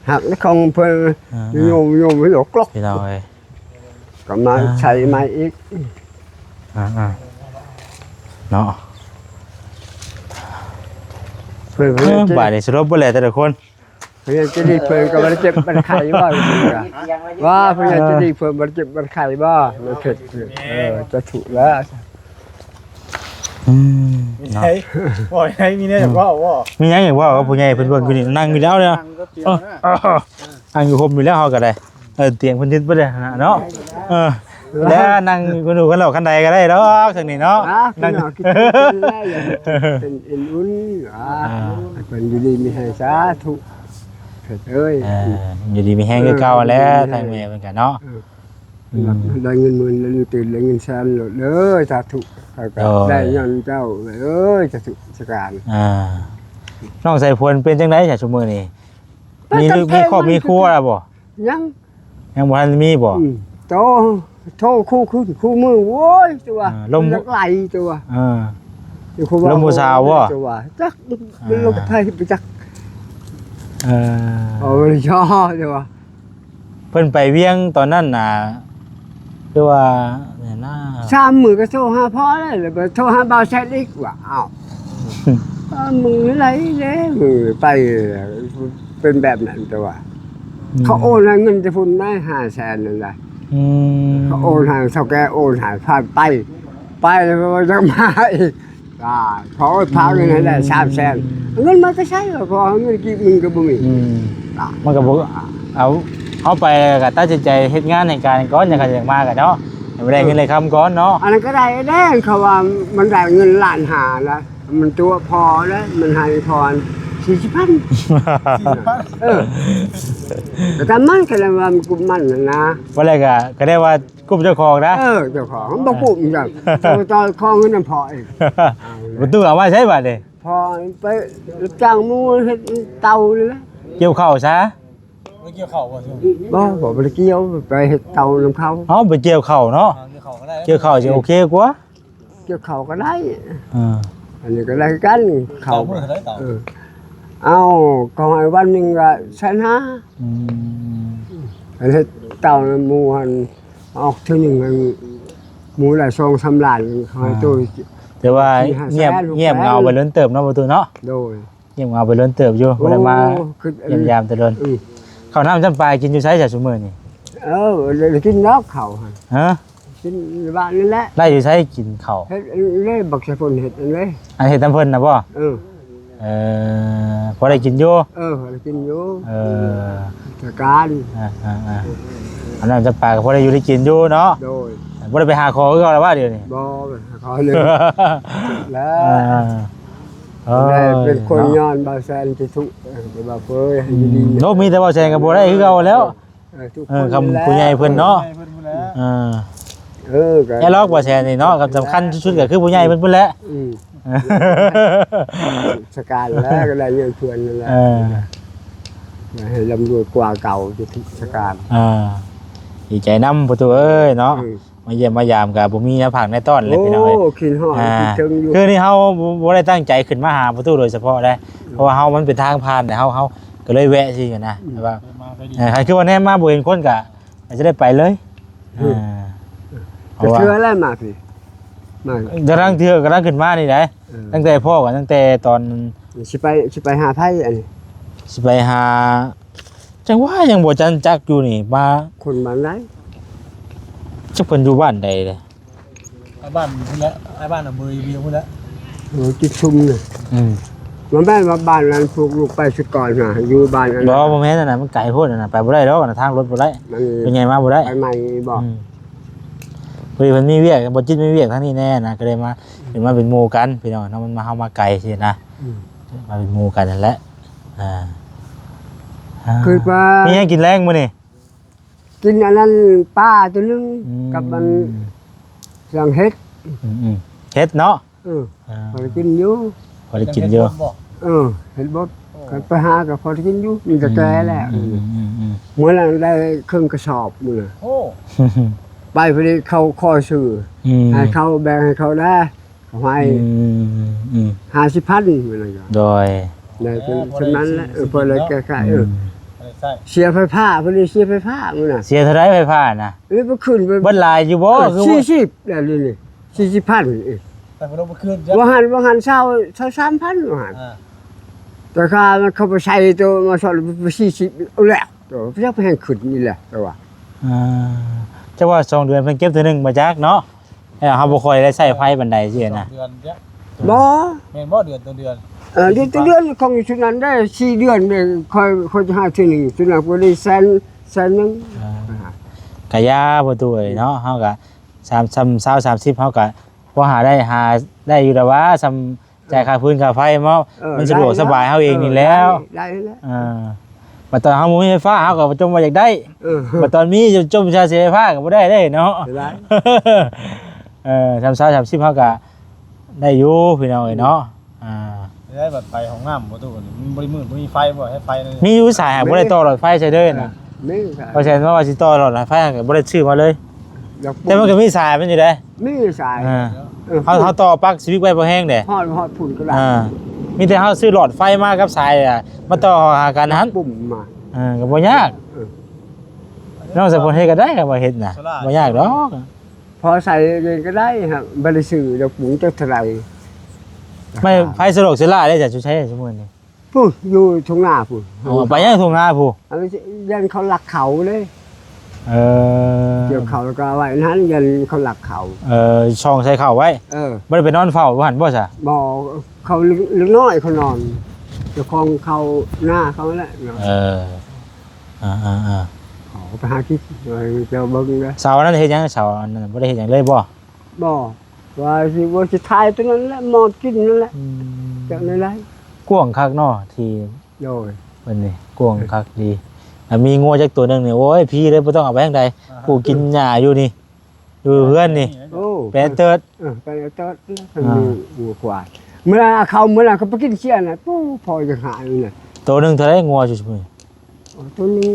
ຫັກຂອງເພິ່ນ ອ່າໆ ໂຍມໆ ໂຍມກະກອກ ພີ່ນ້ອງເອີຍ ກໍມາ ອ່າ ໃສ່ໃໝ່ອີກ ອ່າໆ ເນາະ ເພິ່ນ ເອີ ເພິ່ນຈະ ບາດນີ້ສະຫຼຸບເບິດແຫຼະແຕ່ລະຄົນ ເພິ່ນຈະດີເພິ່ນກໍບໍ່ໄດ້ເຈັບບໍ່ໄດ້ໄຂ້ບໍ່ ວ່າເພິ່ນຈະດີເພິ່ນບໍ່ໄດ້ເຈັບບໍ່ໄດ້ໄຂ້ບໍ່ ມັນເຜັດ ເອີ ສາທຸແລ້ວ ອືມ ເນາະ ໂອ້ຍ ມີແນວຢາກເວົ້າບໍ່ ມີຫຍັງຢາກເວົ້າກັບຜູ້ໃຫຍ່ເພິ່ນເບິ່ງຢູ່ນີ້ ນັ່ງຢູ່ແລ້ວເນາະ ນັ່ງຢູ່ຮົ່ມຢູ່ແລ້ວເຮົາກໍໄດ້ ເອີ ຕຽງເພິ່ນຍຶດບໍ່ໄດ້ຫັ້ນນະເນາະ ເອີ ແລ້ວນັ່ງຢູ່ກັນນອກຄັນໃດກໍໄດ້ດອກທາງນີ້ເນາະ ອ່າ ນັ່ງ ເປັນເອັນອຸ່ນ ອ່າ ອ່າ ເພິ່ນຢູ່ດີມີແຮງ ສາທຸ ເພິ່ນເອີຍ ອ່າ ຢູ່ດີມີແຮງຄືເກົ່າແຫຼະ ເອີ ທາງແມ່ເພິ່ນກໍເນາະ ເອີ ອືມ ໄດ້ເງິນໝື່ນ ໄດ້ເງິນແສນໂລດເດີ ສາທຸ ຂ້າກໍ ໂອ້ຍ ໄດ້ຍ້ອນເຈົ້າເອີຍ ສາທຸ ສາການ ອ່າ ນ້ອງສາຍຝົນເປັນຈັ່ງໃດຊະຊຸມື້ນີ້ ມີລູກມີຄອບມີຄົວແລ້ວບໍ່? ຍັງ ຍັງບໍ່ທັນມີບໍ່? ອືມ ໂຕ ໂທຄູ່ຄືນຄູ່ມື້ ໂອ້ຍ ຕົວ ອ່າ ລົມ ຢາກໄຫຼຕົວ ເອີ ຢູ່ຄູບາ ລົມຜູ້ສາວບໍ່? ຕົວ ຈັກ ອ່າ ລົມໃຜໄປຈັກ ເອີ ເອົາ ບໍ່ໄດ້ຍໍຕົວ ເພິ່ນໄປວຽງຕອນນັ້ນນະ ຄືວ່າ ແມ່ນນະ ສາມມື້ກໍໂທຫາພໍ່ແລ້ວ ແລ້ວໄປໂທຫາບ່າວແຊດອີກວ່າ ອ້າວ ອ້າວ ມຶງໄຫຼເດ້ ມຶງໄປເປັນແບບນັ້ນ ແຕ່ວ່າ ອືມ ເຂົາໂອນໃຫ້ເງິນແຕ່ພຸ້ນໄດ໋ ຫ້າແສນນັ້ນນະ ອືມ ເຂົາໂອນໃຫ້ ເຖົ້າແກ່ໂອນໃຫ້ ພາໄປ ໄປແລ້ວບໍ່ຢາກມາອີກ ອ່າ ເຂົາພາເງິນໃຫ້ໄດ້ສາມແສນ ເງິນມາແຕ່ໃສວະ ເພາະເງິນກີບເງິນກໍບໍ່ມີ ອືມ ອ່າ ມັນກໍບໍ່ ເອົາ ເຮົາໄປກໍຕັດສິນໃຈເຮັດງານໃຫ້ການກ່ອນ ຈັ່ງຄັນຈັ່ງມາກໍເນາະ ໃຫ້ມັນໄດ້ເງິນໄດ້ຄຳກ່ອນເນາະ ເອີ ອັນນັ້ນກໍໄດ້ເດ້ ເຂົາວ່າມັນໄດ້ເງິນລ້ານຫ້າລະ ມັນຕົວະພໍ່ເດ້ ມັນໃຫ້ພໍ່ສີ່ສິບພັນ ສີ່ສິບພັນ ເອີ ກໍຕາມມັນ ກໍແລ້ວວ່າມັນກຸມມັນຫັ້ນນະ ວ່າແລ້ວກໍ ກໍໄດ້ວ່າກຸມເຈົ້າຂອງນະ ເອີ ເຈົ້າຂອງ ມັນບໍ່ກຸມຈັ່ງ ເຈົ້າ ເຈົ້າຂໍເງິນນຳພໍ່ອີກ ປະຕູເອົາມາໃຊ້ບາດນີ້ ພໍ່ໄປຮັບຈ້າງໝູ່ເຮັດເຕົານີ້ແຫຼະ ກ່ຽວເຂົ້າຊະ ບໍ່ໄດ້ກ່ຽວເຂົ້າບໍ່? ບໍ່ ບໍ່ໄດ້ກ່ຽວ ໄປເຮັດເຕົານຳເຂົາ ເອົາ ໄປກ່ຽວເຂົ້າເນາະ ອ່າ ກ່ຽວເຂົ້າກໍໄດ້ ກ່ຽວເຂົ້າຊິໂອເຄກວ່າ ກ່ຽວເຂົ້າກໍໄດ້ ອ່າ ອັນນີ້ກໍໄດ້ຄືກັນ ເຂົ້າ ເຂົ້າມື້ເທົ່າໃດເຕົາ? ເອີ ເອົາ ກໍໃຫ້ວັນໜຶ່ງກໍແສນຫ້າ ອືມ ອັນເຮັດເຕົານຳໝູ່ຫັ້ນ ອອກເທື່ອໜຶ່ງຫັ້ນ ໝູ່ລະສອງສາມລ້ານ ເຂົາໃຫ້ໂຕ ອ່າ ແຕ່ວ່າ ສີ່ຫ້າແສນ ງຽບ ຫົກແສນ ງຽບເຫງົາໄປດົນເຕີບເນາະ ປະຕູເນາະ ໂດຍ ງຽບເຫງົາໄປດົນເຕີບຢູ່ ໂອ້ ບໍ່ໄດ້ມາຢ້ຽມຢາມແຕ່ດົນ ອືມ ເຂົ້ານ້ຳຈຳປາກິນຢູ່ໃສຊະຊຸມື້ນີ້? ເອີ ໄດ້ກິນດອກເຂົ້າຫັ້ນ ຮະ? ກິນຢູ່ບ້ານນີ້ແຫຼະ ໄດ້ຢູ່ໃສກິນເຂົ້າ? ເຮັດອັນນີ້ ບັກສາພົນເຮັດອັນນີ້ ອັນເຮັດນຳເພິ່ນນະບໍ່? ເອີ ເອີ ພໍໄດ້ກິນຢູ່ ເອີ ພໍໄດ້ກິນຢູ່ ເອີ ສະການ ອ່າໆໆ ເອົານ້ຳຈຳປາກໍພໍໄດ້ຢູ່ໄດ້ກິນຢູ່ເນາະ ໂດຍ ບໍ່ໄດ້ໄປຫາຂໍຄືເກົ່າແລ້ວວ່າດຽວນີ້? ບໍ່ ໄປຫາຂໍເລີຍ ແລ້ວ ອ່າ ເອີ ເປັນຄົນຍ້ອນບ່າວແສນທີ່ທຸກ ເອີ ບ່າວເອີຍ ໃຫ້ຢູ່ດີ ອືມ ໂອ້ ມີແຕ່ບ່າວແສນກໍບໍ່ໄດ້ຄືເກົ່າແລ້ວ ເອີ ທຸກ ເອີ ຄົນ ຄຳ ແຫຼະ ຜູ້ໃຫຍ່ເພິ່ນເນາະ ຜູ້ໃຫຍ່ເພິ່ນພຸ້ນແຫຼະ ອ່າ ເອີ ກໍ ແຕ່ລອກບ່າວແສນນີ້ເນາະ ກໍສຳຄັນສຸດໆກໍຄືຜູ້ໃຫຍ່ເພິ່ນພຸ້ນແຫຼະ ອືມ ສະການແລ້ວກໍໄດ້ເງິນເພື່ອນນັ້ນແຫຼະ ເອີ ໃຫ້ລ່ຳລວຍກວ່າເກົ່າ ສະການ ອ່າ ດີໃຈນຳປະຕູເອີຍເນາະ ອືມ ມາຢ້ຽມມາຢາມກໍບໍ່ມີແນວພັກແນວຕ້ອນແຫຼະ ໂອ້ ພີ່ນ້ອງເອີຍ ຄິດຮອດ ອ່າ ຄິດເຖິງຢູ່ ຄືນີ້ເຮົາບໍ່ ບໍ່ໄດ້ຕັ້ງໃຈຂຶ້ນມາຫາປະຕູໂດຍສະເພາະເດ້ ອືມ ເພາະວ່າເຮົາມັນເປັນທາງຜ່ານ ແຕ່ເຮົາ ເຮົາກໍເລີຍແວະຊື່ນະ ອືມ ແບບວ່າ ເອີ ຄັນຄືວ່າແນມມາບໍ່ເຫັນຄົນກໍອາດຈະໄດ້ໄປເລີຍ ອືມ ອ່າ ເພາະວ່າ ເທື່ອແລ້ວມາພີ້ ມາ ກຳລັງເທື່ອ ກຳລັງຂຶ້ນມານີ້ໄດ໋ ເອີ ຕັ້ງແຕ່ພໍ່ກໍຕັ້ງແຕ່ຕອນ ຊິໄປ ຊິໄປຫາໃຜອັນນີ້? ຊິໄປຫາ ຈັ່ງວ່າຍັງບໍ່ຈັນຈັກຢູ່ນີ້ ມາ ຄົນບ້ານໃດ? ຈັກເພິ່ນຢູ່ບ້ານໃດເດ້? ອ້າຍບ້ານພຸ້ນແຫຼະ ອ້າຍບ້ານອຳເພີວຽງພຸ້ນແຫຼະ ໂອ້ ຈິດຊຸມນະ ອືມ ມັນແມ່ນວ່າບ້ານນັ້ນພວກລູກໄປສຸດກ່ອນນະ ຢູ່ບ້ານນັ້ນ ບໍ່ ບໍ່ແມ່ນອັນນັ້ນ ມັນໄກໂພດອັນນັ້ນ ໄປບໍ່ໄດ້ດອກ ທາງລົດບໍ່ໄດ້ ມັນ ເປັນໃຫຍ່ມາບໍ່ໄດ້ ໄປໃໝ່ບໍ່? ອືມ ພໍດີເພິ່ນມີວຽກ ບໍ່ຈິດມີວຽກທາງນີ້ແດ່ນະ ກໍເລີຍມາ ເປັນ ມາເປັນໝູ່ກັນ ພີ່ນ້ອງເນາະ ມັນມາ ເຮົາມາໄກຊີ້ນະ ອືມ ມາເປັນໝູ່ກັນນັ້ນແຫຼະ ອ່າ ຄືວ່າ ມີຫຍັງກິນແລງມື້ນີ້? ກິນອັນນັ້ນປາຕົວໜຶ່ງ ອືມ ກັບອັນສັງເຫັດ ອືມໆ ເຫັດເນາະ ເອີ ອ່າ ພໍໄດ້ກິນຢູ່ ພໍໄດ້ກິນຢູ່ ເອີ ເຫັດບົດ ໂອ້ ຄັນໄປຫາກໍພໍໄດ້ກິນຢູ່ ມີແຕ່ແກ່ແລ້ວ ອືມໆໆ ມື້ນັ້ນໄດ້ເຄິ່ງກະສອບມື້ນັ້ນ ໂອ້ ໄປພໍດີເຂົາຂໍຊື້ ອືມ ໃຫ້ເຂົາແບ່ງໃຫ້ເຂົາແດ່ ເຂົາໃຫ້ ອືມ ຫ້າສິບພັນມື້ນັ້ນ ໂດຍ ໄດ້ເປັນສ່ຳນັ້ນແຫຼະ ເອີ ພໍໄດ້ແກ້ໄຂ ອືມ ເອີ ເສຍໄຟຟ້າ ພໍໄດ້ເສຍໄຟຟ້າມື້ນັ້ນ ເສຍເທົ່າໃດໄຟຟ້ານະ? ເອີ ບໍ່ຂຶ້ນໄປ ເບິດຫຼາຍຢູ່ບໍ່? ເອີ ຄືວ່າ ສີ່ສິບແລ້ວນີ້ ສີ່ສິບພັນອີກ ແຕ່ບໍ່ໄດ້ບໍ່ຄືນ ວ່າຫັ້ນ ວ່າຫັ້ນຊາວ ຊາວສາມພັນວ່າຫັ້ນ ອ່າ ແຕ່ຄ່າມັນເຂົ້າໄປໃສ່ໂຕມາສອດໄປສີ່ສິບ ເອົາແລ້ວ ໂຕພະເຈົ້າໄປແຮ່ງຂຶ້ນນີ້ແຫຼະ ແຕ່ວ່າ ອ່າ ຈັກວ່າສອງເດືອນເພິ່ນເກັບເທື່ອໜຶ່ງບໍ່ຈັກເນາະ ເອີ ເຮົາບໍ່ຄ່ອຍໄດ້ໃຊ້ໄຟປານໃດຊີ້ນະ ສອງເດືອນເດ້ ບໍ່ ແມ່ນບໍ່ ເດືອນຕໍ່ເດືອນ ເອີ ເດືອນຕໍ່ເດືອນ ຂອງຢູ່ຊຸດນັ້ນໄດ້ສີ່ເດືອນເດ້ ຄ່ອຍ ຄ່ອຍຈະຫາເທື່ອໜຶ່ງ ຊຸດນັ້ນກໍໄດ້ແສນ ແສນໜຶ່ງ ອ່າ ກະຢ່າປະຕູເອີຍເນາະ ເຮົາກະ ສາມ ຊຳຊາວ ສາມສິບ ເຮົາກະພໍຫາໄດ້ ຫາໄດ້ຢູ່ດອກວ່າ ຊຳຈ່າຍຄ່າຟືນຄ່າໄຟເນາະ ເອີ ມັນສະດວກສະບາຍເຮົາເອງນີ້ແຫຼ້ວ ໄດ້ ໄດ້ແລ້ວ ອ່າ ບັດຕອນເຮົາບໍ່ມີໄຟຟ້າ ເຮົາກໍຈົ່ມວ່າຢາກໄດ້ ເອີ ບັດຕອນມີຈົ່ມວ່າເສຍໄຟຟ້າກໍບໍ່ໄດ້ເດ້ເນາະ ເອີ ຊຳຊາວ ສາມສິບ ເຮົາກໍໄດ້ຢູ່ພີ່ນ້ອງເອີຍເນາະ ອ່າ ໄດ້ບັດໄປຫ້ອງນ້ຳບໍ່ຕູ້ ມັນບໍ່ໄດ້ມືດ ບໍ່ມີໄຟບໍ່ ໃຫ້ໄຟ ມີຢູ່ສາຍ ຫາກບໍ່ໄດ້ຕໍ່ຫຼອດໄຟໃສ່ເດີນະ ມີສາຍ ເພາະສະນັ້ນວ່າຊິຕໍ່ຫຼອດໄຟ ຫາກບໍ່ໄດ້ຊື້ມາເລີຍ ຢາກ ແຕ່ມັນກໍມີສາຍມັນຢູ່ເດ້ ມີສາຍ ອ່າ ເອີ ເຮົາ ເຮົາຕໍ່ປັກສະວິດໄວ້ພໍແຮງເດ້ ຮອດ ຮອດພຸ້ນກໍໄດ້ ອ່າ ມີແຕ່ເຮົາຊື້ຫຼອດໄຟມາກັບສາຍ ອ່າ ມາຕໍ່ຫາກັນຫັ້ນ ປຸ້ມມາ ເອີ ກໍບໍ່ຍາກ ເອີ ນ້ອງສາຍຝົນເຮັດກໍໄດ້ ຄັນວ່າເຮັດນະ ບໍ່ຍາກດອກ ພໍໃສ່ເອງກໍໄດ້ ບໍ່ໄດ້ຊື້ດອກປຸ້ມຈັກເທົ່າໃດ ໄມ້ ໄຟສະຫຼອກເຊລາໄດ້ຈາກຈຸໄຊຊຸມື້ນີ້? ພຸ້ນ ຢູ່ທົ່ງນາພຸ້ນ. ອໍ ໄປຍັງທົ່ງນາພຸ້ນ? ອັນນັ້ນຢ້ານເຂົາລັກເຂົ້າເດ້. ເອີ ກ່ຽວເຂົ້າແລ້ວກໍໄວ້ນັ້ນ ຢ້ານເຂົາລັກເຂົ້າ. ເອີ ຊ່ອງໃສ່ເຂົ້າໄວ້. ເອີ ບໍ່ໄດ້ໄປນອນເຝົ້າຢູ່ຫັ້ນບໍ່ຊະ? ບໍ່ ເຂົາເລັກນ້ອຍເຂົານອນ ເຈົ້າຂອງເຂົ້ານາເຂົາແຫຼະເນາະ. ເອີ ອ່າໆໆ ເຂົາໄປຫາກິນ ເຈົ້າເບິ່ງເດີ. ເສົານັ້ນເຮັດຫຍັງ? ເສົາອັນນັ້ນບໍ່ໄດ້ເຮັດຫຍັງເລີຍບໍ່? ບໍ່ ວ່າຊິ ວ່າຊິຖ່າຍຕົວນັ້ນແຫຼະ ມອດກິນນັ້ນແຫຼະ. ອືມ ຈັກແນວໃດ. ກວ້າງຄັກເນາະທີ່ ໂດຍ ເພິ່ນນີ້ ກວ້າງຄັກດີ. ແລ້ວມີງົວຈັກຕົວໜຶ່ງນີ້ ໂອ້ຍ ພີເລີຍ ບໍ່ຕ້ອງເອົາໄປທາງໃດ ປູກກິນຫຍ້າຢູ່ນີ້ ຢູ່ເຮືອນນີ້. ໂອ້ ແປເຕີດ ເອີ ແປເຕີດ. ອ່າ ມີງົວຄວາຍ ເມື່ອເອົາເຂົ້າ ເມື່ອນັ້ນເຂົາໄປກິນເສຍນະ ປູ້ ພໍຈະຫາຍນະ. ໂຕໜຶ່ງເທົ່າໃດ ງົວຢູ່ຊຸມື້ນີ້? ໂອ້ ໂຕໜຶ່ງ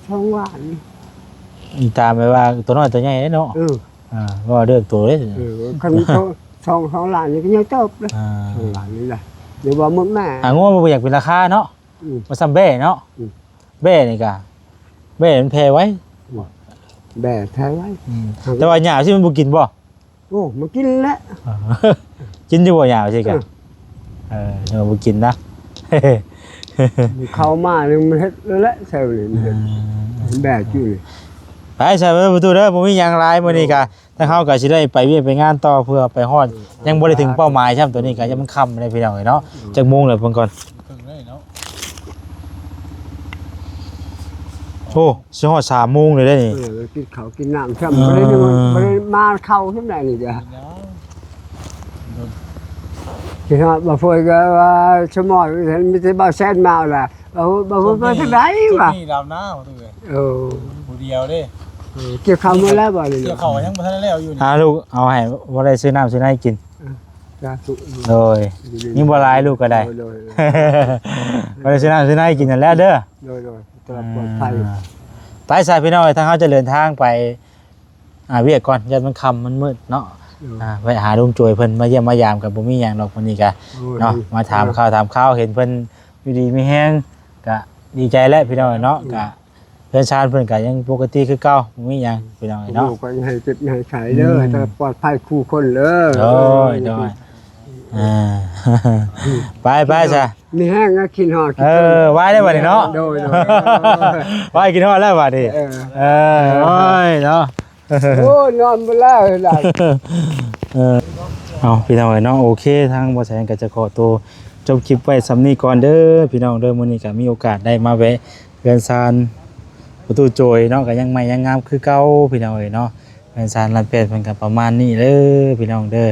ສອງລ້ານ. ຕາມແບບວ່າໂຕນ້ອຍໂຕໃຫຍ່ເດ້ເນາະ. ເອີ ອ່າ ເວົ້າເລື່ອງໂຕເດ້. ເອີ ຄັນໂຕສອງ ສອງລ້ານນີ້ກໍໃຫຍ່ເຕີບເດ້. ອ່າ ສອງລ້ານນີ້ລະ ຫຼືວ່າໝົດແມ່. ອ່າ ງົວບໍ່ຢາກເປັນລາຄາເນາະ. ອືມ ບໍ່ສ່ຳແບ້ເນາະ. ອືມ ແບ້ນີ້ກະ ແບ້ມັນແຜ່ໄວ. ອືມ ແບ້ແຜ່ໄວ. ອືມ ແຕ່ວ່າຫຍ້າຊິມັນບໍ່ກິນບໍ່? ໂອ້ ມັນກິນແຫຼະ. ກິນຢູ່ບໍ່ຫຍ້າຊິກະ? ເອີ ເອີ ຍັງບໍ່ກິນນະ. ມັນເຂົ້າມານີ້ມັນເຮັດແລ້ວແຫຼະ ແຖວນີ້ມັນເຮັດ. ອືມ ແບ້ຢູ່ນີ້. ໄປຊະ ປະຕູເດີ ບໍ່ມີຫຍັງຫຼາຍມື້ນີ້ກະ. ທາງເຮົາກໍຊິໄດ້ໄປວຽກໄປງານຕໍ່ ເພື່ອໄປຮອດ ເອີ ຍັງບໍ່ໄດ້ເຖິງເປົ້າໝາຍຊ້ຳ. ໂຕນີ້ກໍຍັງມັນຄ່ຳເດ້ພີ່ນ້ອງເອີຍເນາະ. ອືມ ຈັກໂມງແລ້ວເບິ່ງກ່ອນ. ໂອ້ ຊິຮອດສາມໂມງເລີຍເດ້ນີ້. ເອີ ກິນເຂົ້າກິນນ້ຳຊ້ຳ. ເອີ ບໍ່ໄດ້ ບໍ່ໄດ້ມາເຂົ້າຊ້ຳໃດນີ້ເດ້. ກິນເຂົ້າບໍ່ພໍກໍວ່າ ສະໝອຍ ມີແຕ່ບ່າວແຊນມາແລ້ວ. ເອົາ ບໍ່ ບໍ່ ບໍ່ສະບາຍວ່າ ນີ້ດຳນາ ເອີ ຜູ້ດຽວເດ້. ເອີ ກ່ຽວເຂົ້າໝົດແລ້ວບໍ່ນີ້? ກ່ຽວເຂົ້າຍັງບໍ່ທັນໄດ້ແລ້ວຢູ່ນີ້. ຫາລູກເອົາໃຫ້ ບໍ່ໄດ້ຊື້ນ້ຳຊື້ໃນກິນ. ເອີ ສາທຸ. ໂດຍ ມີບໍ່ຫຼາຍລູກກໍໄດ້. ໂດຍ ໂດຍ ບໍ່ໄດ້ຊື້ນ້ຳຊື້ໃນກິນນັ້ນແຫຼະເດີ. ໂດຍ ໂດຍ ຕະຫຼອດປອດໄພ. ອ່າ ໄປຊະພີ່ນ້ອງເອີຍ ທາງເຮົາຈະເດີນທາງໄປ ອ່າ ວຽກກ່ອນ ຢ້ານມັນຄ່ຳມັນມືດເນາະ. ໂດຍ ອ່າ ໄປຫາລຸງໂຈຍເພິ່ນມາຢ້ຽມມາຢາມ ກໍບໍ່ມີຫຍັງດອກມື້ນີ້ກະ ໂອ້ຍ ເນາະ ມາຖາມ ໂດຍ ຂ່າວຖາມຄາວ ເຫັນເພິ່ນຢູ່ດີມີແຮງ ກະດີໃຈແຫຼະພີ່ນ້ອງເນາະ. ອືມ ກະເຮືອນຊານເພິ່ນກະຍັງປົກກະຕິຄືເກົ່າ ບໍ່ມີຫຍັງພີ່ນ້ອງເນາະ. ໂອ້ ກໍໃຫ້ເຈັບໃຫ້ໄຂ້ເດີ. ອືມ ແຕ່ປອດໄພຄູ່ຄົນເດີ. ໂດຍ ໂດຍ. ອ່າ ອືມ ໄປ ໄປຊະ ມີແຮງກໍຄິດຮອດ. ເອີ ໄວ້ໄດ້ບັດນີ້ເນາະ. ໂດຍ ໂດຍ ໄວ້ ຄິດຮອດແລ້ວບັດນີ້. ເອີ ເອີ ໂອ້ຍເນາະ. ໂອ້ຍ ນອນບໍ່ໄດ້ຫຼາຍ. ເອີ ເອົາ ພີ່ນ້ອງເອີຍເນາະ ໂອເຄ ທາງບໍ່ແສງກໍຈະຂໍໂຕຈົບຄລິບໄວ້ສ່ຳນີ້ກ່ອນເດີພີ່ນ້ອງເດີ. ມື້ນີ້ກໍມີໂອກາດໄດ້ມາແວະເຮືອນຊານປະຕູໂຈຍເນາະ ກໍຍັງໃໝ່ຍັງງາມຄືເກົ່າພີ່ນ້ອງເອີຍເນາະ. ເຮືອນຊານລ້ານແປດເພິ່ນກໍປະມານນີ້ເດີພີ່ນ້ອງເດີ.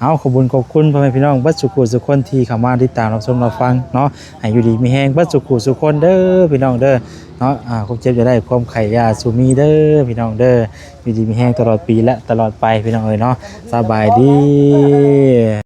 ເອົາ ຂອບບຸນຂອບຄຸນພໍ່ແມ່ພີ່ນ້ອງເບິດສູ່ຜູ້ສູ່ຄົນທີ່ເຂົ້າມາຕິດຕາມຮັບຊົມຮັບຟັງເນາະ. ໃຫ້ຢູ່ດີມີແຮງເບິດສູ່ຜູ້ສູ່ຄົນເດີພີ່ນ້ອງເດີເນາະ. ອ່າ ຄວາມເຈັບຢ່າໄດ້ ຄວາມໄຂ້ຢ່າສູ່ມີເດີພີ່ນ້ອງເດີ. ຢູ່ດີມີແຮງຕະຫຼອດປີ ແລະ ຕະຫຼອດໄປພີ່ນ້ອງເອີຍເນາະ. ສະບາຍດີ.